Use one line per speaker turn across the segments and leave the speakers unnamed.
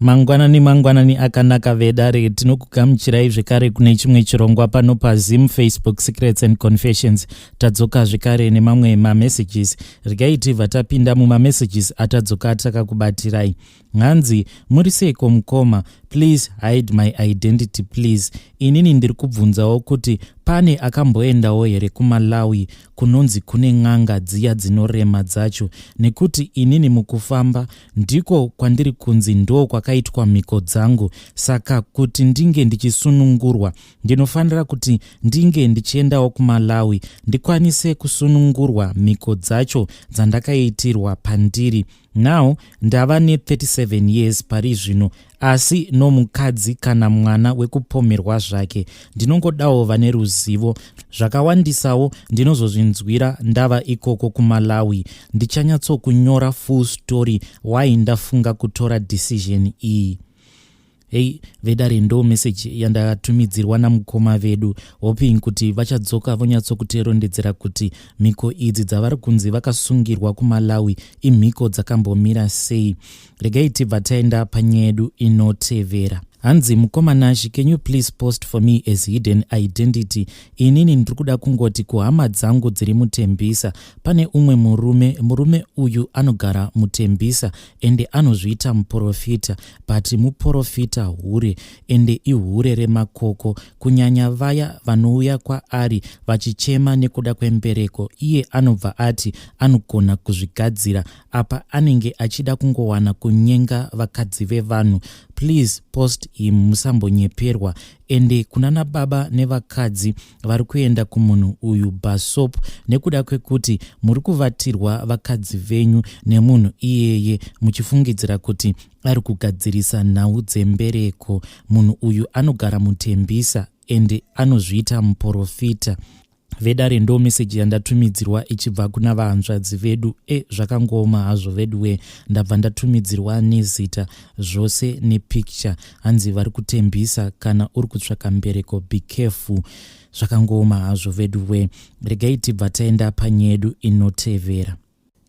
Mangwanani mangwanani akanaka vedare, tinokugamuchirai zvekare kune chimwe chirongwa pano paZim Facebook Secrets and Confessions. Tadzoka zvekare nemamwe mamessages. Regai tibva tapinda mumamessages atadzoka takakubatirai. Hanzi muri seiko mukoma? Please hide my identity please. Inini ndiri kubvunzawo kuti pane akamboendawo here kuMalawi kunonzi kune n'anga dziya dzinorema dzacho, nekuti inini mukufamba ndiko kwandiri kunzi ndo kwakaitwa mhiko dzangu. Saka kuti ndinge ndichisunungurwa ndinofanira kuti ndinge ndichiendawo kuMalawi ndikwanise kusunungurwa mhiko dzacho dzandakaitirwa pandiri. Now ndava ne37 years pari zvino, asi no mukadzi kana mwana wekupomerwa zvake. Ndinongodawo vane ruzivo zvakawandisawo, ndinozozvinzwira ndava ikoko kuMalawi. Ndichanyatsokunyora full story why ndafunga kutora decision iyi. Hei vedare, ndo meseji yandatumidzirwa namukoma vedu, hoping kuti vachadzoka vonyatsokutirondedzera kuti mhiko idzi dzavari kunzi vakasungirwa kuMalawi imhiko dzakambomira sei. Regai tibva taenda panyaya yedu inotevera. Hanzi, "Mukoma Nashi, can you please post for me as hidden identity? Inini ndiri kuda kungoti kuhama dzangu dziri muTembisa pane umwe murume. Murume uyu anogara muTembisa ende anozviita muprofita, but muprofita hure, ende ihure remakoko, kunyanya vaya vanouya kwaari vachichema nekuda kwembereko. Iye anobva ati anogona kuzvigadzira. Apa anenge achida kungowana kunyenga vakadzi vevanhu. Please post him, musambonyeperwa. Ende kunana baba nevakadzi vari kuenda kumunhu uyu, basop nekuda kwekuti muri kuvatirwa vakadzi venyu nemunhu iyeye muchifungidzira kuti ari kugadzirisa nhau dzembereko. Munhu uyu anogara muTembisa ende anozviita muprofita." Vedare, ndo meseji yandatumidzirwa ichibva kuna vahanzvadzi vedu. E, zvakangooma hazvo veduwe. Ndabva ndatumidzirwa nezita zvose nepicture. Hanzi vari kuTembisa, kana uri kutsvaka mbereko, be careful. Zvakangooma hazvo veduwe. Regai tibva taenda panyedu inotevera.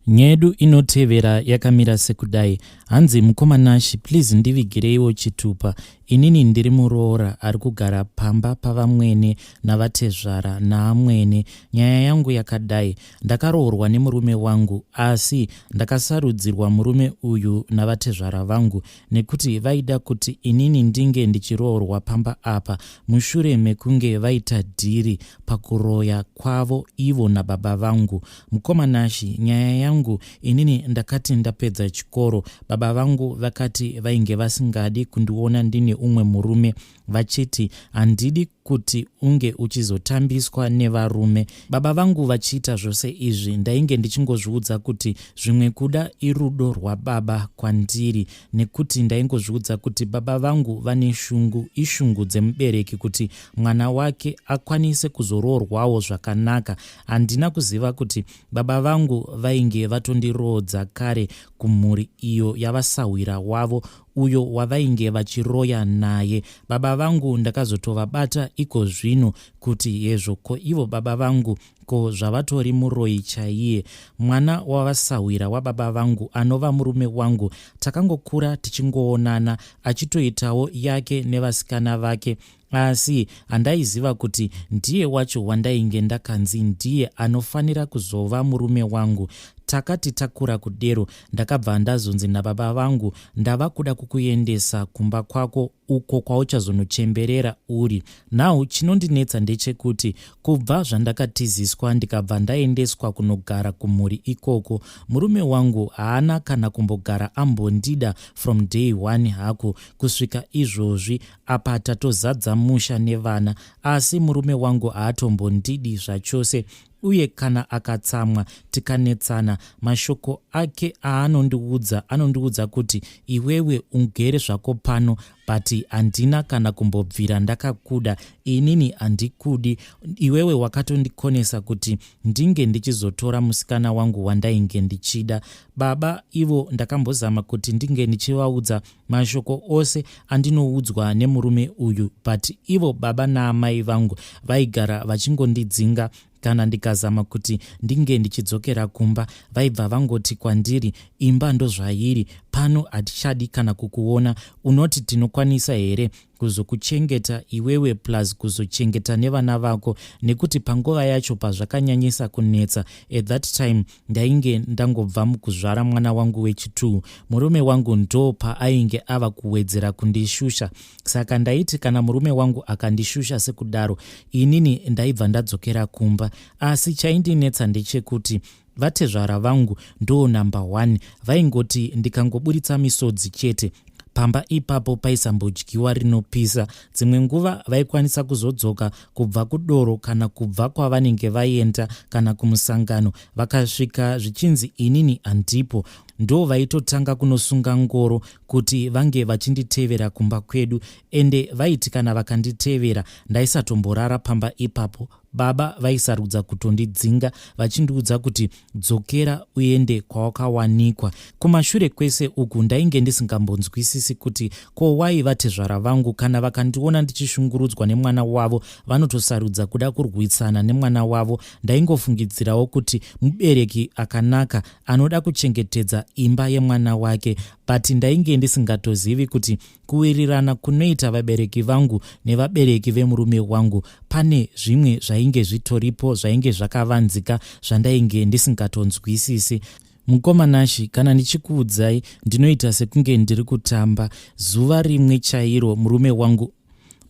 Nyedu inotevera yakamira sekudai. Hanzi, "Mukoma Nashi, please ndivigireiwo chitupa. Inini ndiri muroora ari kugara pamba pavamwene navatezvara naamwene. Nyaya yangu yakadai: ndakaroorwa nemurume wangu, asi ndakasarudzirwa murume uyu navatezvara vangu nekuti vaida kuti inini ndinge ndichiroorwa pamba apa mushure mekunge vaita dhiri pakuroya kwavo ivo nababa vangu. Mukoma Nashi, nyaya yangu, inini ndakati ndapedza chikoro, baba vangu vakati vainge vasingadi kundiona ndine umwe murume, vachiti handidi kuti unge uchizotambiswa nevarume. Baba vangu vachiita zvose izvi, ndainge ndichingozviudza kuti zvimwe kuda irudo rwababa kwandiri, nekuti ndaingozviudza kuti baba vangu vane shungu, ishungu dzemubereki kuti mwana wake akwanise kuzoroorwawo zvakanaka. Handina kuziva kuti baba vangu vainge vatondiroodza kare kumhuri iyo yavasahwira wavo uyo wavainge vachiroya naye. Baba vangu ndakazotovabata iko zvino kuti hezvo, ko ivo baba vangu ko zvavatori muroyi chaiye. Mwana wavasahwira wababa vangu anova murume wangu, takangokura tichingoonana achitoitawo yake nevasikana vake, asi handaiziva kuti ndiye wacho wandainge ndakanzi ndiye anofanira kuzova murume wangu. Takati takura kudero, ndakabva ndazonzi nababa vangu, ndava kuda kukuendesa kumba kwako uko kwauchazonochemberera uri. Nhau chinondinetsa ndechekuti kubva zvandakatiziswa ndikabva ndaendeswa kunogara kumhuri ikoko, murume wangu haana kana kumbogara ambondida from day one hako kusvika izvozvi. Apa tatozadza musha nevana, asi murume wangu haatombondidi zvachose. Uye kana akatsamwa tikanetsana, mashoko ake aanondiudza, anondiudza kuti, iwewe ugere zvako pano, but handina kana kumbobvira ndakakuda. Inini handikudi. Iwewe wakatondikonesa kuti ndinge ndichizotora musikana wangu wandainge ndichida. Baba ivo ndakambozama kuti ndinge ndichivaudza mashoko ose andinoudzwa nemurume uyu, but ivo baba naamai vangu vaigara vachingondidzinga. Kana ndikazama kuti ndinge ndichidzokera kumba, vaibva vangoti kwandiri, imba ndozvairi. Pano hatichadi kana kukuona. Unoti tinokwanisa here kuzokuchengeta iwewe plus kuzochengeta nevana vako? Nekuti panguva yacho pazvakanyanyisa kunetsa, at that time ndainge ndangobva mukuzvara mwana wangu wechi2. Murume wangu ndo paainge ava kuwedzera kundishusha. Saka ndaiti kana murume wangu akandishusha sekudaro, inini ndaibva ndadzokera kumba. Asi chaindinetsa ndechekuti vatezvara vangu ndo number 1. Vaingoti ndikangoburitsa misodzi chete, pamba ipapo paisambodyiwa rinopisa. Dzimwe nguva vaikwanisa kuzodzoka kubva kudoro kana kubva kwavanenge vaenda kana kumusangano, vakasvika zvichinzi inini handipo, ndo vaitotanga kunosunga ngoro kuti vange vachinditevera kumba kwedu. Ende vaiti kana vakanditevera, ndaisatomborara pamba ipapo. Baba vaisarudza kutondidzinga vachindiudza kuti, "Dzokera uende kwawakawanikwa." Kumashure kwese uku ndainge ndisingambonzwisisi kuti ko wai vatezvara vangu kana vakandiona ndichishungurudzwa nemwana wavo vanotosarudza kuda kurwisana nemwana wavo. Ndaingofungidzirawo kuti mubereki akanaka anoda kuchengetedza imba yemwana wake, but ndainge ndisingatozivi kuti kuwirirana kunoita vabereki vangu nevabereki vemurume wangu, pane zvimwe zvainge zvitoripo zvainge zvakavanzika zvandainge ndisingatonzwisisi. Mukoma Nashi, kana ndichikuudzai ndinoita sekunge ndiri kutamba. Zuva rimwe chairo murume wangu,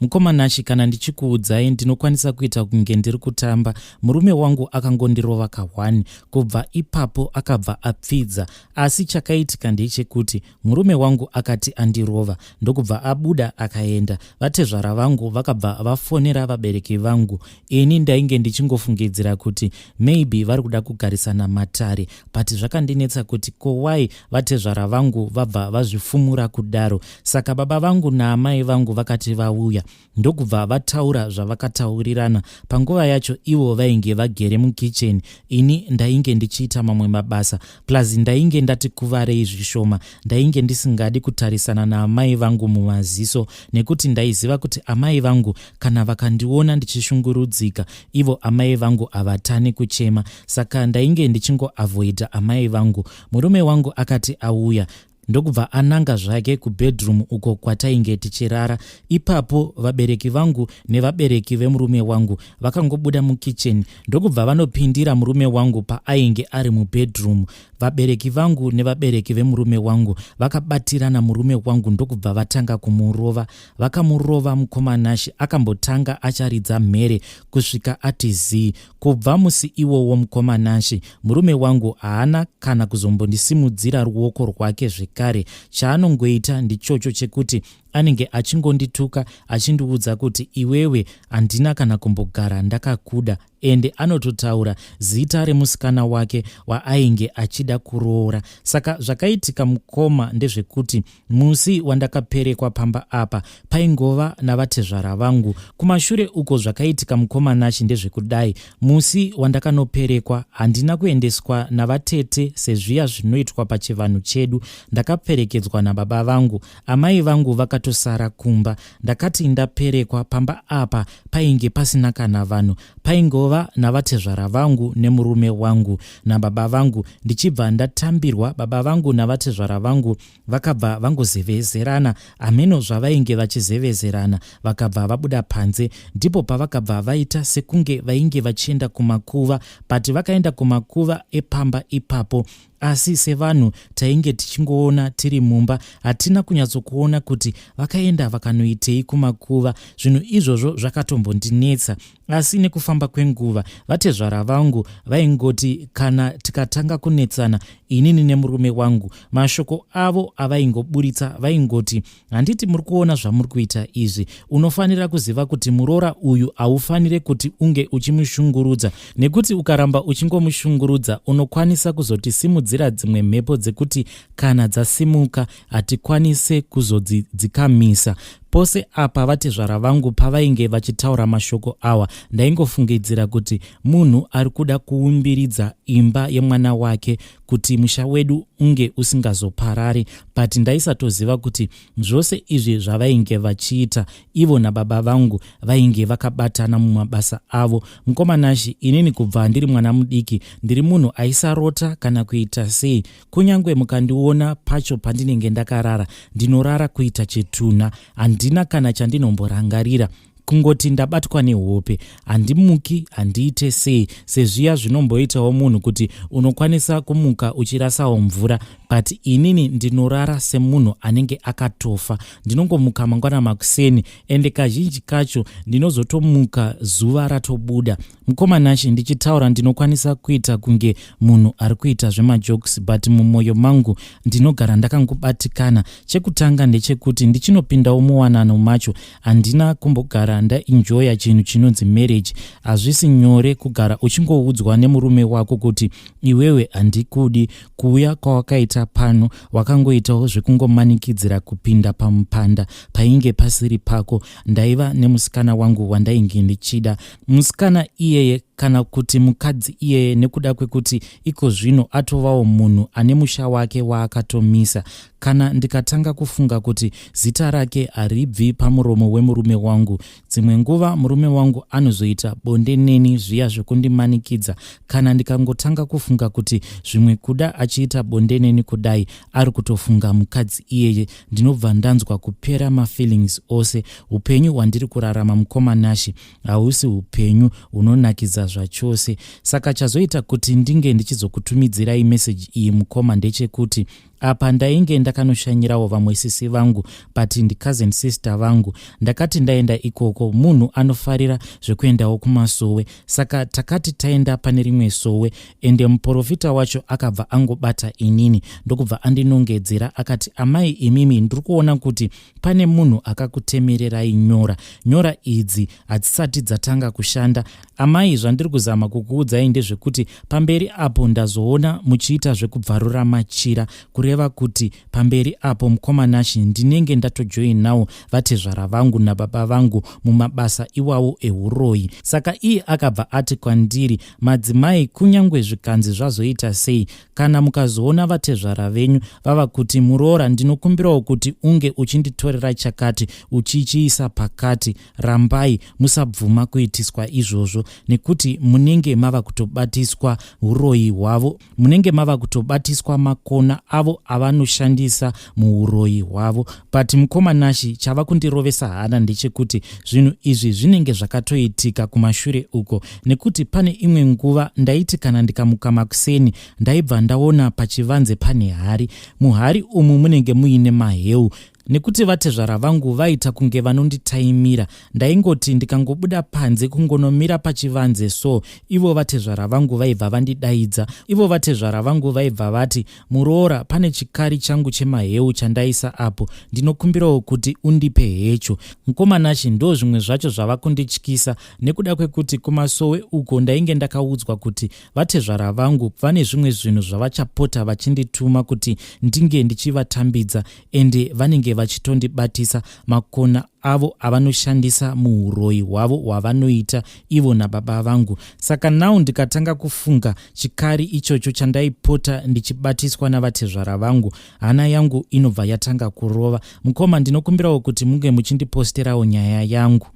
mukoma Nashi, kana ndichikuudzai ndinokwanisa kuita kunge ndiri kutamba. Murume wangu akangondirova ka1. Kubva ipapo akabva apfidza. Asi chakaitika ndechekuti murume wangu akati andirova, ndokubva abuda akaenda. Vatezvara vangu vakabva vafonera vabereki vangu. Ini ndainge ndichingofungidzira kuti maybe vari kuda kugarisana matare, but zvakandinetsa kuti ko wai vatezvara vangu vabva vazvifumura kudaro. Saka baba vangu naamai vangu vakati vauya, ndokubva vataura zvavakataurirana. Panguva yacho ivo vainge vagere mukicheni, ini ndainge ndichiita mamwe mabasa, plus ndainge ndati kuvarei zvishoma. Ndainge ndisingadi kutarisana naamai vangu mumaziso nekuti ndaiziva kuti amai vangu kana vakandiona ndichishungurudzika, ivo amai vangu havatani kuchema. Saka ndainge ndichingoavoida amai vangu. Murume wangu akati auya, ndokubva ananga zvake kubedroom uko kwatainge tichirara. Ipapo vabereki vangu nevabereki vemurume wangu vakangobuda mukicheni, ndokubva vanopindira murume wangu paainge ari mubedroom. Vabereki vangu nevabereki vemurume wangu vakabatirana murume wangu, ndokubva vatanga kumurova. Vakamurova, mukoma Nashi, akambotanga acharidza mhere kusvika ati zii. Kubva musi iwowo, mukoma Nashi, murume wangu haana kana kuzombondisimudzira ruoko rwake zvekare. Chaanongoita ndichocho chekuti anenge achingondituka, achindiudza kuti, "Iwewe handina kana kumbogara ndakakuda." Ende anototaura zita remusikana wake waainge achida kuroora. Saka zvakaitika, mukoma, ndezvekuti musi wandakaperekwa pamba apa paingova navatezvara vangu kumashure uko. Zvakaitika, mukoma Nashi, ndezvekudai: musi wandakanoperekwa handina kuendeswa navatete sezviya zvinoitwa pachivanhu chedu. Ndakaperekedzwa nababa vangu, amai vangu vakatosara kumba. Ndakati ndaperekwa pamba apa painge pasina kana vanhu, paingova navatezvara vangu nemurume wangu nababa vangu. Ndichibva ndatambirwa, baba vangu navatezvara vangu vakabva vangozevezerana, hameno zvavainge vachizevezerana. Vakabva vabuda panze, ndipo pavakabva vaita sekunge vainge vachienda kumakuva, but vakaenda kumakuva epamba ipapo. Asi sevanhu tainge tichingoona tiri mumba, hatina kunyatsokuona kuti vakaenda vakanoitei kumakuva. Zvinhu izvozvo zvakatombondinetsa. Asi nekufamba kwenguva vatezvara vangu vaingoti kana tikatanga kunetsana inini nemurume wangu, mashoko avo avaingoburitsa vaingoti, "Handiti muri kuona zvamuri kuita izvi? Unofanira kuziva kuti muroora uyu haufaniri kuti unge uchimushungurudza, nekuti ukaramba uchingomushungurudza unokwanisa kuzotisimudzira dzimwe mhepo dzekuti kana dzasimuka hatikwanise kuzodzidzikamisa." Pose apa vatezvara vangu pavainge vachitaura mashoko awa, ndaingofungidzira kuti munhu ari kuda kuumbiridza imba yemwana wake kuti musha wedu unge usingazoparari, but ndaisatoziva kuti zvose izvi zvavainge vachiita ivo nababa vangu vainge vakabatana mumabasa avo. Mukoma Nashi, inini kubva ndiri mwana mudiki ndiri munhu aisarota kana kuita sei. Kunyange mukandiona pacho pandinenge ndakarara, ndinorara kuita chitunha, handina kana chandinomborangarira. Kungoti ndabatwa nehope, handimuki, handiite sei sezviya zvinomboitawo munhu kuti unokwanisa kumuka uchirasawo mvura, but inini ndinorara semunhu anenge akatofa. Ndinongomuka mangwana makuseni, ende kazhinji kacho ndinozotomuka zuva ratobuda. Mukoma Nashi, ndichitaura ndinokwanisa kuita kunge munhu ari kuita zvemajokes, but mumwoyo mangu ndinogara ndakangobatikana. Chekutanga ndechekuti ndichinopindawo muwanano macho handina kumbogara ndaenjoya chinhu chinonzi marriage. Hazvisi nyore kugara uchingoudzwa nemurume wako kuti iwewe handikudi. Kuuya kwawakaita pano wakangoitawo zvekungomanikidzira kupinda pamupanda painge pasiri pako. Ndaiva nemusikana wangu wandainge ndichida, musikana iyeye kana kuti mukadzi iyeye, nekuda kwekuti iko zvino atovawo munhu ane musha wake waakatomisa. Kana ndikatanga kufunga kuti zita rake haribvi pamuromo wemurume wangu, dzimwe nguva murume wangu anozoita bonde neni zviya zvekundimanikidza. Kana ndikangotanga kufunga kuti zvimwe kuda achiita bonde neni kudai ari kutofunga mukadzi iyeye, ndinobva ndanzwa kupera mafeelings ose. Upenyu hwandiri kurarama, mukoma Nashi, hausi upenyu hunonakidza zvachose. Saka chazoita kuti ndinge ndichizokutumidzirai meseji iyi, mukoma, ndechekuti apa ndainge ndakanoshanyirawo vamwe sisi vangu, but ndicousin sister vangu. Ndakati ndaenda ikoko, munhu anofarira zvekuendawo kumasowe, saka takati taenda pane rimwe sowe, ende muprofita wacho akabva angobata inini ndokubva andinongedzera akati, "Amai imimi, ndiri kuona kuti pane munhu akakutemererai nyora. Nyora idzi hadzisati dzatanga kushanda. Amai, zvandiri kuzama kukuudzai ndezvekuti pamberi apo ndazoona muchiita zvekubvarura machira, kureva kuti pamberi apo, mukoma Nashi, ndinenge ndatojoinawo vatezvara vangu nababa vangu mumabasa iwawo euroyi." Saka iye akabva ati kwandiri, "Madzimai, kunyange zvikanzi zvazoita sei, kana mukazoona vatezvara venyu vava kuti, 'Muroora, ndinokumbirawo kuti unge uchinditorera chakati uchichiisa pakati,' rambai, musabvuma kuitiswa izvozvo, nekuti munenge mava kutobatiswa uroyi hwavo, munenge mava kutobatiswa makona avo avanoshandisa muuroyi hwavo." But mukoma Nashi, chava kundirovesa hana ndechekuti zvinhu izvi zvinenge zvakatoitika kumashure uko, nekuti pane imwe nguva ndaiti kana ndikamuka makuseni, ndaibva ndaona pachivanze pane hari. Muhari umu munenge muine maheu. Nekuti vatezvara vangu vaita kunge vanonditaimira, ndaingoti ndikangobuda panze kungonomira pachivanze so, ivo vatezvara vangu vaibva vandidaidza. Ivo vatezvara vangu vaibva vati, "Muroora, pane chikari changu chemaheu chandaisa apo, ndinokumbirawo kuti undipe hecho." Mukoma Nashi, ndo zvimwe zvacho zvava kundityisa, nekuda kwekuti kumasowe uko ndainge ndakaudzwa kuti vatezvara vangu vane zvimwe zvinhu zvavachapota vachindituma kuti ndinge ndichivatambidza, ende vanenge vachitondibatisa makona avo avanoshandisa muuroyi hwavo hwavanoita ivo nababa vangu. Saka now ndikatanga kufunga chikari ichocho chandaipota ndichibatiswa navatezvara vangu, hana yangu inobva yatanga kurova. Mukoma, ndinokumbirawo kuti munge muchindiposterawo nyaya yangu,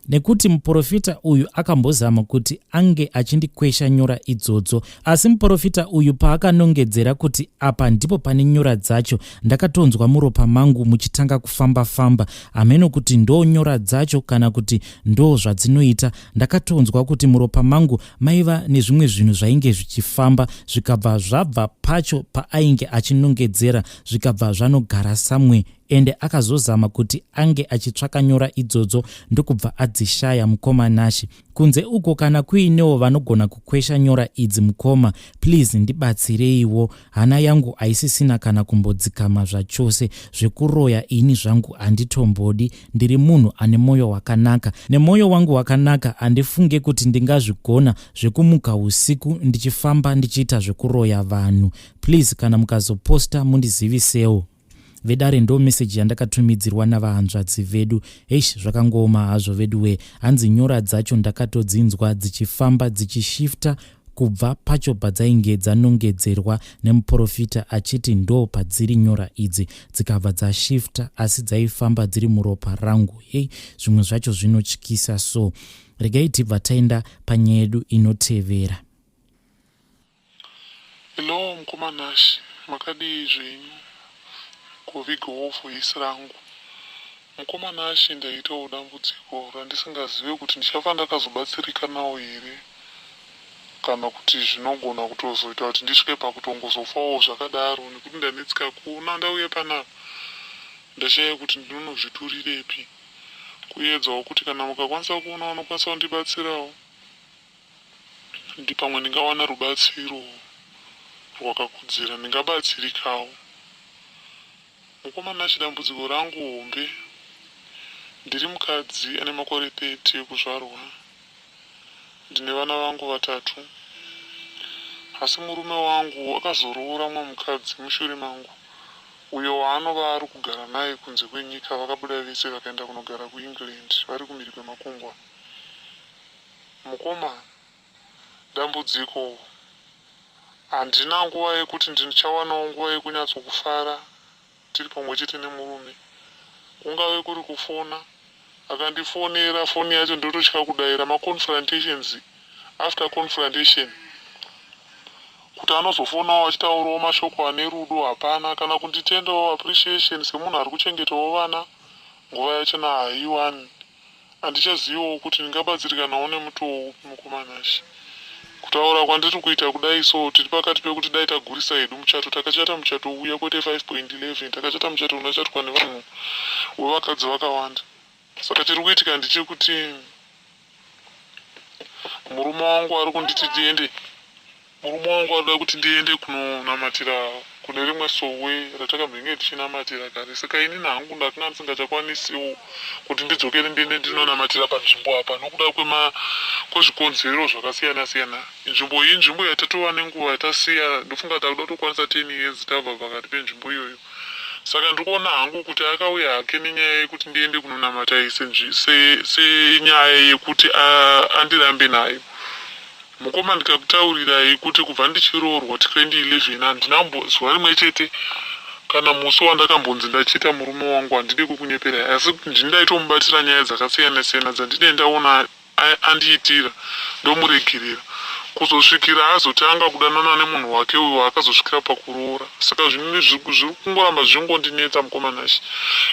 nekuti muprofita uyu akambozama kuti ange achindikwesha nyora idzodzo. Asi muprofita uyu paakanongedzera kuti apa ndipo pane nyora dzacho, ndakatonzwa muropa mangu muchitanga kufamba-famba. Hameno kuti ndo nyora dzacho kana kuti ndo zvadzinoita. Ndakatonzwa kuti muropa mangu maiva nezvimwe zvinhu zvainge zvichifamba, zvikabva zvabva pacho paainge achinongedzera, zvikabva zvanogara samwe. Ende akazozama kuti ange achitsvaka nyora idzodzo ndokubva adzishaya. Mukoma Nashi, kunze uko kana kuinewo vanogona kukwesha nyora idzi, mukoma, please ndibatsireiwo. Hana yangu haisisina kana kumbodzikama zvachose. Zvekuroya ini zvangu handitombodi. Ndiri munhu ane mwoyo wakanaka. Nemwoyo wangu wakanaka handifunge kuti ndingazvigona zvekumuka usiku ndichifamba ndichiita zvekuroya vanhu. Please, kana mukazoposta mundizivisewo. Vedare, ndo meseji yandakatumidzirwa navahanzvadzi vedu. Eish, zvakangooma hazvo veduwe. Hanzi nyora dzacho ndakatodzinzwa dzichifamba dzichishifta kubva pacho padzainge dzanongedzerwa nemuprofita achiti ndo padziri nyora idzi, dzikabva dzashifta, asi dzaifamba dziri muropa rangu. Hei, zvimwe zvacho zvinotyisa. So regai tibva taenda panyaya yedu inotevera.
Hello mukoma Nash, makadii zvenyu? Kuvigawo voice rangu. Mukoma Nash, ndaitawo dambudziko randisingazive kuti ndichafa ndakazobatsirika nawo here kana kuti zvinogona kutozoita kuti ndisvike pakutongozofawo zvakadaro, nekuti ndanetsika kuona ndauya panapa, ndashaya kuti ndinonozviturirepi. Kuedzawo kuti kana mukakwanisa kuona vanokwanisa kundibatsirawo, ndi pamwe ndingawana rubatsiro rwakakodzera, ndingabatsirikawo. Mukoma Nash, dambudziko rangu hombe, ndiri mukadzi ane makore 30 ekuzvarwa. Ndine vana vangu vatatu, asi murume wangu akazoroora mumwe mukadzi mushure mangu, uyo waanova ari kugara naye kunze kwenyika. Vakabuda vese vakaenda kunogara kuEngland, vari kumhiri kwemakungwa. Mukoma, dambudziko, handina nguva yekuti ndichawanawo nguva yekunyatsokufara tiri pamwe chete nemurume. Kungave kuri kufona, akandifonera, foni yacho ndototya kudayira. Maconfrontations after confrontation, kuti anozofonawo achitaurawo mashoko ane rudo hapana, kana kunditendawo, appreciation semunhu ari kuchengetawo vana, nguva yachona haiwani. Handichazivawo kuti ndingabatsirikanawo nemutoo upi. Mukoma Nash, kutaura kwandiri kuita kudai so, tiri pakati pekuti dai tagurisa hedu muchato. Takachata muchato uya kwete 5.11, takachata muchato unochatwa nevanhu wevakadzi vakawanda. Saka chiri kuitika ndechekuti murume wangu ari kunditi ndiende, murume wangu arikuda kuti ndiende kunonamatira kune rimwe sowe ratakambenge tichinamatira kare. Saka inini hangu ndakanga ndisingachakwanisiwo kuti ndidzokere ndiende ndinonamatira panzvimbo apa nokuda kwezvikonzero zvakasiyana siyana. Nzvimbo iyi nzvimbo yatatova nenguva yatasiya, ndofunga takuda kutokwanisa 10 years tabva pakati penzvimbo iyoyo. Saka ndiri kuona hangu kuti akauya hake nenyaya yekuti ndiende kunonamata senyaya yekuti andirambe nayo. Mukoma, ndikakutaurirai kuti kubva ndichiroorwa 2011, handina zuva rimwe chete kana musi wandakambonzi ndachita murume wangu. Handidi kukunyeperai, asi ndini ndaitomubatira nyaya dzakasiyana siyana dzandinee ndaona andiitira, ndomuregerera, kuzosvikira azotanga kudanana nemunhu wake uyo waakazosvikira pakuroora. Saka zviri kungoramba zvichingondinetsa, mukoma Nash.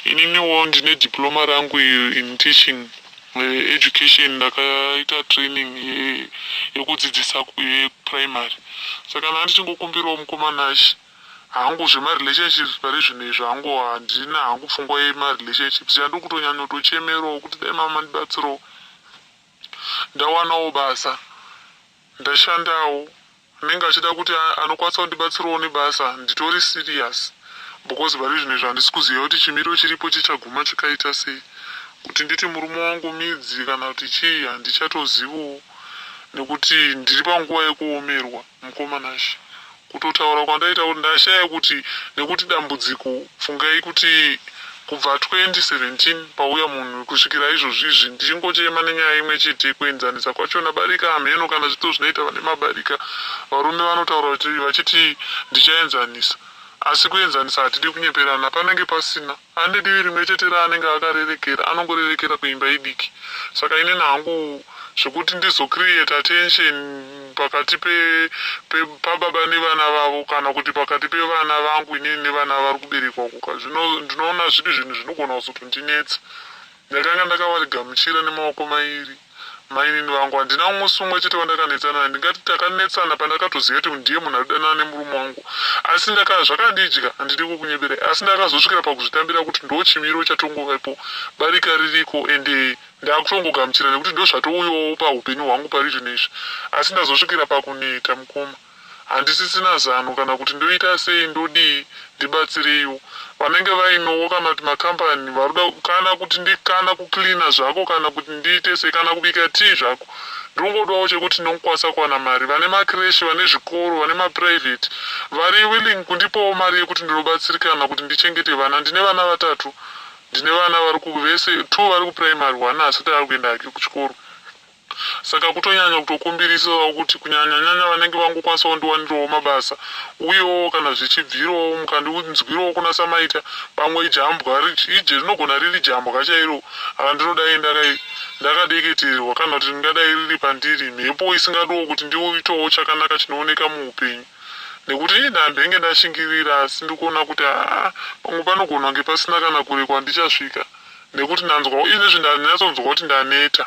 Ininiwo ndine diploma rangu in teaching education, ndakaita training yekudzidzisa yeprimary. Saka ndanga ndichingokumbirawo, mukoma Nash, hangu zvemarelationships pari zvino izvi hangu handina hangu pfungwa yemarelationships. Chandiri kutonyanyotochemerawo kuti dai mama ndibatsirawo, ndawanawo basa, ndashandawo. Anenge achida kuti anokwanisa kundibatsirawo nebasa, nditori serious, because pari zvino izvi handisi kuziva kuti chimiro chiripo chichaguma chikaita sei. Kuti nditi murume wangu midzi kana kuti chii, handichatozivowo, nekuti ndiri panguva yekuomerwa. Mukoma Nash, kutotaura kwandaita kuti ndashaya kuti, nekuti dambudziko, fungai kuti kubva 2017 pauya munhu kusvikira izvozvi izvi ndichingochema nenyaya imwe chete. Kuenzanisa kwachona barika, hameno kana zvito zvinoita vane mabarika. Varume vanotaura kuti vachiti ndichaenzanisa, asi kuenzanisa, hatidi kunyeperana, panenge pasina. Ane divi rimwe chete raanenge akarerekera, anongorerekera kuimba idiki. Saka inini hangu zvekuti ndizocreata tension pakati pababa nevana vavo, kana kuti pakati pevana vangu inini nevana vari kuberekwa kuka, ndinoona zviri zvinhu zvinogona kuzotondinetsa. Ndakanga ndakavarigamuchira nemaoko mairi mainini vangu, handina musi umwe chete wandakanetsana naye. Ndingati takanetsana pandakatoziva kuti ndiye munhu ari kudanana nemurume wangu, asi zvakandidya, handidi kukunyeberai. Asi ndakazosvikira pakuzvitambira kuti ndo chimiro chatongovepo, barika ririko, ende ndakutongogamuchira nekuti ndo zvatouyawo paupenyu hwangu pari zvino izvi. Asi ndazosvikira pakuneta, mukoma, handisisina zano kana kuti ndoita sei, ndodii, ndibatsireiwo. Vanenge vainowo kana kuti makambani varuda kana kuti ndikana kucleana zvako kana kuti ndiite sei kana kubika tii zvako. Ndinongodawo chekuti ndinokwanisa kuwana mari. Vane macreche, vane zvikoro, vane maprivate vari willing kundipawo mari yekuti ndinobatsirikana kuti ndichengete vana. Ndine vana vatatu. Ndine vana vari kuvese two vari kuprimary, one asati ari kuenda hake kuchikoro. Saka kutonyanya kutokumbirisawo kuti kunyanya-nyanya vanenge vangokwanisawo ndiwanirawo mabasa uyewo kana zvichibvirawo mukandinzwirawo kuna Samaita pamwe jambwa ije rinogona riri jambwa chairo randinodai ndakadeketerwa kana kuti ringadai riri pandiri mhepo isingadiwo kuti ndiitewo chakanaka chinooneka muupenyu nekuti ndambenge ndashingirira asi ndikuona kuti haa pamwe panogona kunge pasina kana kure kwandichasvika nekuti ndanzwa izvezvi ndanyatsonzwa kuti ndaneta.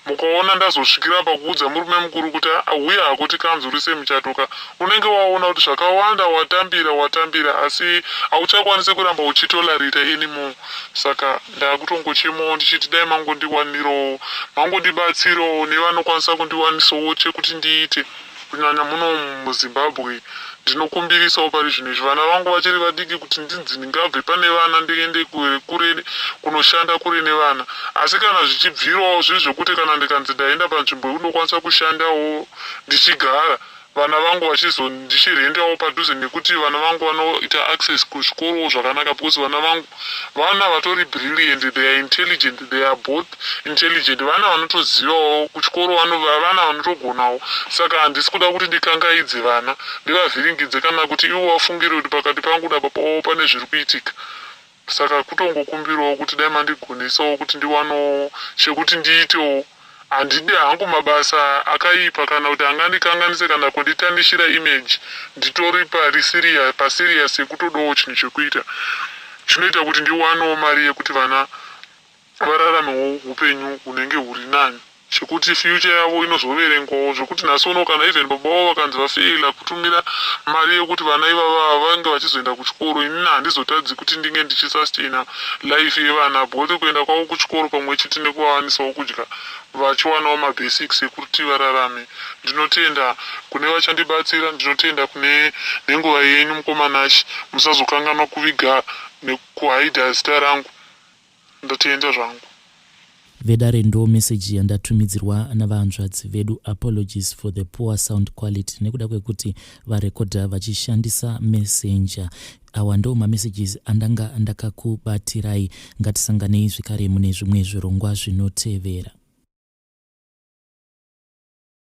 Mukaona ndazosvikira pakuudza murume mukuru kuti huya hako tikanzurise muchato ka, unenge waona kuti zvakawanda watambira watambira asi hauchakwanisi kuramba uchitolerata anymore. Saka ndakutongochemawo ndichiti dai mangondiwanirawo, mangondibatsirawo nevanokwanisa kundiwanisawo chekuti ndiite kunyanya muno muZimbabwe. Ndinokumbirisawo pari zvino izvi vana vangu vachiri vadiki kuti ndinzi ndingabve pane vana ndiende kure kunoshanda kure nevana. Asi kana zvichibvirawo zviri zvekuti kana ndikanzi ndaenda panzvimbo yekundokwanisa kushandawo ndichigara vana vangu vachizo ndichirendawo padhuze nekuti vana vangu vanoita access kuzvikorowo zvakanaka because vana vangu vana vatori brilliant, they are intelligent, they are both intelligent. Vana vanotozivawo kuchikoro vana vanotogonawo. Saka handisi kuda kuti ndikangaidze vana ndivavhiringidze kana kuti ivo vafungire kuti pakati pangu nababa vavo pane zviri kuitika. Saka kutongokumbirawo kuti dai mandigonesawo kuti ndiwanewo chekuti ndiitewo. Handidi hangu mabasa akaipa kana kuti angandikanganise kana kunditanishira image. Nditori paserious yekutodawo chinhu chekuita chinoita kuti ndiwanewo mari yekuti vana vararamewo upenyu hunenge huri nani chekuti future yavo inozoverengwawo zvekuti nhasi uno kana even baba vavo vakanzi vafeila kutumira mari yekuti vana ivava vange vachizoenda kuchikoro, inini handizotadzi kuti ndinge ndichisustaina life yevana both kuenda kwavo kuchikoro pamwe chete nekuvawanisawo kudya vachiwanawo mabasics ekuti vararame. Ndinotenda kune vachandibatsira, ndinotenda kune nenguva yenyu mukoma Nash. Musazokanganwa kuviga nekuhaidha zita rangu. Ndatenda zvangu.
Vedare, ndo meseji yandatumidzirwa navahanzvadzi vedu. Apologies for the poor sound quality nekuda kwekuti varekodha vachishandisa Messenger. Awa ndo mamessages andanga ndakakubatirai. Ngatisanganei zvekare mune zvimwe zvirongwa zvinotevera.